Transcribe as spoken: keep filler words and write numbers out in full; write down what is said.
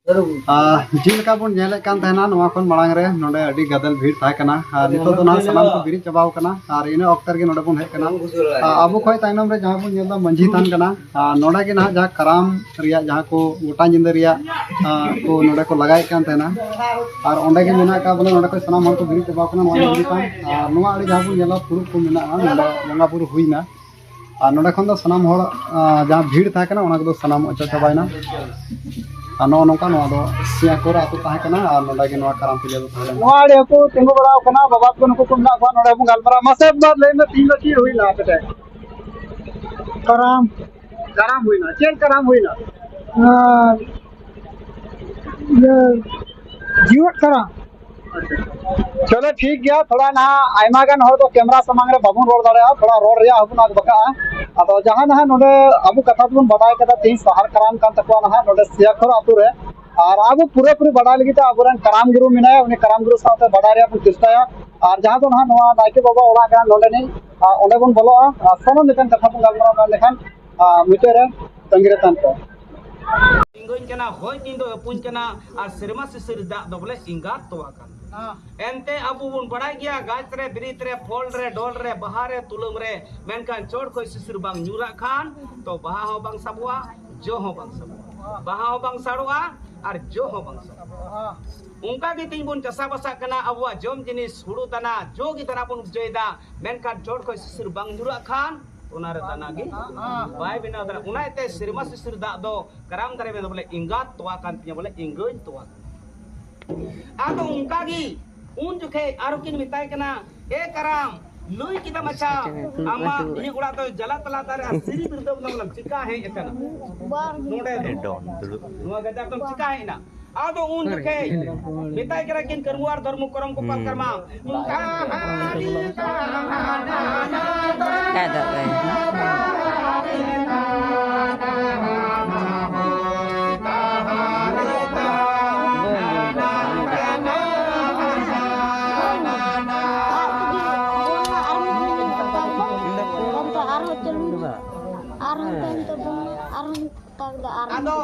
ᱟᱨ ᱡᱮᱞᱮᱠᱟ ᱵᱚᱱ ᱧᱮᱞᱮᱫ ᱠᱟᱱ ᱛᱟᱦᱮᱱᱟ, ᱱᱚᱣᱟ ᱠᱷᱚᱱ ᱢᱟᱲᱟᱝ ᱨᱮ ᱱᱚᱰᱮ ᱟᱹᱰᱤ ᱜᱟᱫᱮᱞ ᱵᱷᱤᱲ ᱛᱟᱦᱮᱸ ᱠᱟᱱᱟ, ᱟᱨ ᱱᱤᱛᱚᱜ ᱫᱚ ᱱᱟᱦᱟᱜ ᱥᱟᱱᱟᱢ ᱠᱚ ᱵᱮᱨᱮᱫ ᱪᱟᱵᱟᱣ ᱠᱟᱱᱟ, ᱟᱨ ᱤᱱᱟᱹ ᱚᱠᱛᱮ ᱨᱮᱜᱮ ᱱᱚᱰᱮ ᱵᱚᱱ ᱦᱮᱡ ᱠᱟᱱᱟ᱾ ᱟᱨ ᱟᱵᱚ ᱠᱷᱚᱱ ᱛᱟᱭᱱᱚᱢ ᱨᱮ ᱡᱟᱦᱟᱸ ᱵᱚᱱ ᱧᱮᱞ ᱮᱫᱟ, ᱢᱟᱹᱡᱷᱤ ᱛᱷᱟᱱ ᱠᱟᱱᱟ᱾ ᱟᱨ ᱱᱚᱰᱮ ᱜᱮ ᱱᱟᱦᱟᱜ ᱡᱟᱦᱟᱸ ᱠᱟᱨᱟᱢ ᱨᱮᱭᱟᱜ ᱡᱟᱦᱟᱸ ᱠᱚ ᱜᱚᱴᱟ ᱧᱤᱫᱟᱹ ᱨᱮᱭᱟᱜ, ᱟᱨ, ᱠᱚ ᱱᱚᱰᱮ ᱠᱚ ᱞᱟᱜᱟᱭᱮᱫ ᱠᱟᱱ ᱛᱟᱦᱮᱱᱟ, ᱟᱨ ᱚᱸᱰᱮ ᱜᱮ ᱢᱮᱱᱟᱜ ᱟᱠᱟᱫ ᱵᱚᱞᱮ ᱱᱚᱰᱮ ᱠᱷᱚᱱ ᱥᱟᱱᱟᱢ ᱦᱚᱲ ᱠᱚ ᱵᱮᱨᱮᱫ ᱪᱟᱵᱟᱣ ᱠᱟᱱᱟ ᱱᱚᱣᱟ ᱢᱟᱹᱡᱷᱤ ᱛᱷᱟᱱ᱾ ᱟᱨ ᱱᱚᱣᱟ ᱟᱹᱰᱤ ᱡᱟᱦᱟᱸ ᱵᱚᱱ ᱧᱮᱞᱟ, ᱯᱷᱩᱲᱩᱜ ᱠᱚ ᱢᱮᱱᱟᱜᱼᱟ, ᱱᱚᱰᱮ ᱵᱚᱸᱜᱟ ᱵᱩᱨᱩ ᱦᱩᱭᱱᱟ᱾ ᱟᱨ ᱱᱚᱰᱮ ᱠᱷᱚᱱ ᱫᱚ ᱥᱟᱱᱟᱢ ᱦᱚᱲ, ᱟᱸ, ᱡᱟᱦᱟᱸ ᱵᱷᱤᱲ ᱛᱟᱦᱮᱸ ᱠᱟᱱᱟ, ᱚᱱᱟ ᱠᱚᱫᱚ ᱥᱟᱱᱟᱢ ᱚᱪᱚᱜ ᱪᱟᱵᱟᱭᱮᱱᱟ᱾ ᱟᱨ ᱱᱚᱜᱼᱚ ᱱᱚᱝᱠᱟ ᱱᱚᱣᱟ ᱫᱚ ᱥᱤᱭᱟᱠᱚᱨ ᱟᱹᱛᱩ ᱛᱟᱦᱮᱸ ᱠᱟᱱᱟ, ᱟᱨ ᱱᱚᱰᱮ ᱜᱮ ᱱᱚᱣᱟ ᱠᱟᱨᱟᱢ ᱯᱤᱲᱟᱹ ᱫᱚ ᱛᱟᱦᱮᱸ ᱞᱮᱱᱟ᱾ ᱱᱚᱣᱟ ᱟᱹᱰᱤ ᱦᱚᱸᱠᱚ ᱛᱤᱸᱜᱩ ᱵᱟᱲᱟ ᱟᱠᱟᱱᱟ, ᱵᱟᱵᱟ ᱠᱚ ᱱᱩᱠᱩ ᱠᱚ ᱢᱮᱱᱟᱜ ᱠᱚᱣᱟ᱾ ᱱᱚᱰᱮ ᱵᱚᱱ ᱜᱟᱞᱢᱟᱨᱟᱣᱟ᱾ ᱢᱟᱥᱮ ᱵᱟᱵᱟ, ᱞᱟᱹᱭ ᱢᱮ, ᱛᱤᱦᱤᱧ ᱫᱚ ᱪᱮᱫ ᱦᱩᱭᱱᱟ ᱟᱯᱮ ᱴᱷᱮᱱ? ᱠᱟᱨᱟᱢ᱾ ᱠᱟᱨᱟᱢ ᱦᱩᱭᱱᱟ᱾ ᱪᱮᱫ ᱠᱟᱨᱟᱢ ᱦᱩᱭᱱᱟ? ᱟᱨ ᱤᱭᱟᱹ, ᱡᱤᱣᱮᱫ ᱠᱟᱨᱟᱢ᱾ ᱪᱚᱞᱚ, ᱴᱷᱤᱠ ᱜᱮᱭᱟ, ᱛᱷᱚᱲᱟ ᱱᱟᱦᱟᱜ ᱟᱭᱢᱟ ᱜᱟᱱ ᱦᱚᱲ ᱫᱚ ᱠᱮᱢᱨᱟ ᱥᱟᱢᱟᱝ ᱨᱮ ᱵᱟᱵᱚᱱ ᱨᱚᱲ ᱫᱟᱲᱮᱭᱟᱜᱼᱟ, ᱛᱷᱚᱲᱟ ᱨᱚᱲ ᱨᱮᱭᱟᱜ ᱦᱚᱸᱵᱚᱱ ᱟᱠᱵᱟᱠᱟᱜᱼᱟ᱾ ᱟᱫᱚ ᱡᱟᱦᱟᱸ ᱱᱟᱦᱟᱜ ᱱᱚᱰᱮ ᱟᱵᱚ ᱠᱟᱛᱷᱟ ᱛᱮᱵᱚᱱ ᱵᱟᱰᱟᱭ ᱠᱟᱫᱟ, ᱛᱮᱦᱮᱧ ᱥᱟᱦᱟᱨ ᱠᱟᱨᱟᱢ ᱠᱟᱱ ᱛᱟᱠᱚᱣᱟ ᱱᱟᱦᱟᱜ ᱱᱚᱰᱮ ᱥᱤᱭᱟᱠᱷᱚᱨ ᱟᱛᱳ ᱨᱮ, ᱟᱨ ᱟᱵᱚ ᱯᱩᱨᱟᱹᱯᱩᱨᱤ ᱵᱟᱰᱟᱭ ᱞᱟᱹᱜᱤᱫ ᱛᱮ ᱟᱵᱚᱨᱮᱱ ᱠᱟᱨᱟᱢ ᱜᱩᱨᱩ ᱢᱮᱱᱟᱭᱟ, ᱩᱱᱤ ᱠᱟᱨᱟᱢ ᱜᱩᱨᱩ ᱥᱟᱶᱛᱮ ᱵᱟᱰᱟᱭ ᱨᱮᱭᱟᱜ ᱵᱚᱱ ᱪᱮᱥᱴᱟᱭᱟ᱾ ᱟᱨ ᱡᱟᱦᱟᱸ ᱫᱚ ᱱᱟᱦᱟᱜ ᱱᱚᱣᱟ ᱱᱟᱭᱠᱮ ᱵᱟᱵᱟ ᱚᱲᱟᱜ ᱠᱟᱱᱟ ᱱᱚᱰᱮᱱᱤᱡ, ᱟᱨ ᱚᱸᱰᱮ ᱵᱚᱱ ᱵᱚᱞᱚᱜᱼᱟ, ᱟᱨ ᱥᱟᱱᱟᱢ ᱞᱮᱠᱟᱱ ᱠᱟᱛᱷᱟ ᱵᱚᱱ ᱜᱟᱞᱢᱟᱨᱟᱣ ᱢᱮᱱ ᱞᱮᱠᱷᱟᱱ, ᱟᱨ ᱢᱩᱪᱟᱹᱫ ᱨᱮ ᱛᱟᱺᱜᱤ ᱨᱮ ᱛᱟᱦᱮᱱ ᱯᱮ᱾ ᱤᱧ ᱜᱚᱧ ᱠᱟᱱᱟ, ᱦᱚᱭ ᱫᱤᱱ ᱫᱚ ᱟᱹᱯᱩᱧ ᱠᱟᱱᱟ, ᱟᱨ ᱥᱮᱨᱢᱟ ᱥᱤᱥᱤᱨ ᱫᱟᱜ ᱫᱚ ᱵᱚᱞᱮ ᱮᱸᱜᱟᱛ ᱛᱚᱣᱟ ᱠᱟᱱᱟ᱾ ᱦᱮᱸ᱾ ᱮᱱᱛᱮ ᱟᱵᱚ ᱵᱚᱱ ᱵᱟᱲᱟᱭ ᱜᱮᱭᱟ, ᱜᱟᱪᱷ ᱨᱮ, ᱵᱤᱨᱤᱫ ᱨᱮ, ᱯᱷᱚᱞ ᱨᱮ, ᱰᱚᱞ ᱨᱮ, ᱵᱟᱦᱟ ᱨᱮ, ᱛᱩᱞᱟᱹᱢ ᱨᱮ, ᱢᱮᱱᱠᱷᱟᱱ ᱪᱚᱴ ᱠᱷᱚᱡ ᱥᱤᱥᱤᱨ ᱵᱟᱝ ᱧᱩᱨᱟᱜ ᱠᱷᱟᱱ, ᱛᱚ ᱵᱟᱦᱟ ᱦᱚᱸ ᱵᱟᱝ ᱥᱟᱵᱚᱜᱼᱟ, ᱡᱚ ᱦᱚᱸ ᱵᱟᱝ ᱥᱟᱵᱚᱜᱼᱟ, ᱵᱟᱦᱟ ᱦᱚᱸ ᱵᱟᱝ ᱥᱟᱲᱚᱜᱼᱟ ᱟᱨ ᱡᱚ ᱦᱚᱸ ᱵᱟᱝ ᱥᱟᱵᱚᱜᱼᱟ᱾ ᱚᱱᱠᱟ ᱜᱮ ᱛᱮᱦᱮᱧ ᱵᱚᱱ ᱪᱟᱥᱟ ᱵᱟᱥᱟᱜ ᱠᱟᱱᱟ, ᱟᱵᱚᱣᱟᱜ ᱡᱚᱢ ᱡᱤᱱᱤᱥ, ᱦᱩᱲᱩ ᱫᱟᱱᱟ, ᱡᱚ ᱜᱮ ᱫᱟᱱᱟ ᱵᱚᱱ ᱩᱯᱡᱟᱹᱭᱮᱫᱟ, ᱢᱮᱱᱠᱷᱟᱱ ᱪᱚᱴ ᱠᱷᱚᱡ ᱥᱤᱥᱤᱨ ᱵᱟᱝ ᱧᱩᱨᱟᱜ ᱠᱷᱟᱱ, ᱚᱱᱟ ᱨᱮ ᱫᱟᱱᱟ ᱜᱮ ᱵᱟᱭ ᱵᱮᱱᱟᱣ ᱫᱟᱲᱮᱭᱟᱜᱼᱟ᱾ ᱚᱱᱟ ᱤᱭᱟᱹᱛᱮ ᱥᱮᱨᱢᱟ ᱥᱤᱥᱤᱨ ᱫᱟᱜ ᱫᱚ ᱠᱟᱨᱟᱢ ᱫᱟᱨᱮ ᱢᱮᱱᱫᱚ ᱵᱚᱞᱮ ᱮᱸᱜᱟᱛ ᱛᱚᱣᱟ ᱠᱟᱱ ᱛᱤᱧᱟ, ᱵᱚᱞᱮ ᱮᱸᱜᱟᱹᱧ ᱛᱚᱣᱟ ᱠᱟᱱᱟ᱾ ᱟᱫᱚ ᱚᱱᱠᱟ ᱜᱮ ᱩᱱ ᱡᱚᱠᱷᱮᱡ ᱟᱨᱚ ᱠᱤᱱ ᱢᱮᱛᱟᱭ ᱠᱟᱱᱟ, "ᱮ ᱠᱟᱨᱟᱢ, ᱞᱟᱹᱭ ᱠᱮᱫᱟᱢ ᱟᱪᱪᱷᱟ, ᱟᱢᱟᱜ ᱤᱧᱟᱹᱜ ᱚᱲᱟᱜ ᱫᱚ ᱡᱟᱞᱟ ᱛᱟᱞᱟ ᱫᱟᱨᱮ ᱟᱨ ᱥᱤᱨᱤ ᱵᱤᱨᱫᱟᱹ ᱵᱚᱞᱮᱢ ᱪᱤᱠᱟ ᱦᱮᱡ ᱟᱠᱟᱱᱟ? ᱱᱚᱰᱮ ᱫᱚ, ᱱᱚᱣᱟ ᱜᱟᱡᱟᱲ ᱫᱚᱢ ᱪᱤᱠᱟ ᱦᱮᱡ ᱮᱱᱟ?" ᱟᱫᱚ ᱩᱱ ᱡᱚᱠᱷᱮᱡ ᱢᱮᱛᱟᱭ ᱠᱟᱱᱟ ᱠᱤᱱ ᱠᱟᱹᱨᱢᱩ ᱟᱨ ᱫᱷᱚᱨᱢᱩ ᱠᱚᱨᱚᱢ ᱠᱚᱯᱟᱞ ᱠᱟᱨᱢᱟ᱾ ᱟᱫᱚ, ᱮ᱾ ᱟᱨᱦᱚᱸ ᱪᱟᱹᱞᱩᱭ ᱢᱮ᱾ ᱟᱨᱦᱚᱸ ᱛᱟᱭᱚᱢ ᱛᱮ ᱵᱚᱱ ᱢᱮ, ᱟᱨᱦᱚᱸ ᱛᱟᱭᱚᱢ ᱫᱚ ᱟᱨᱦᱚᱸ᱾ ᱟᱫᱚ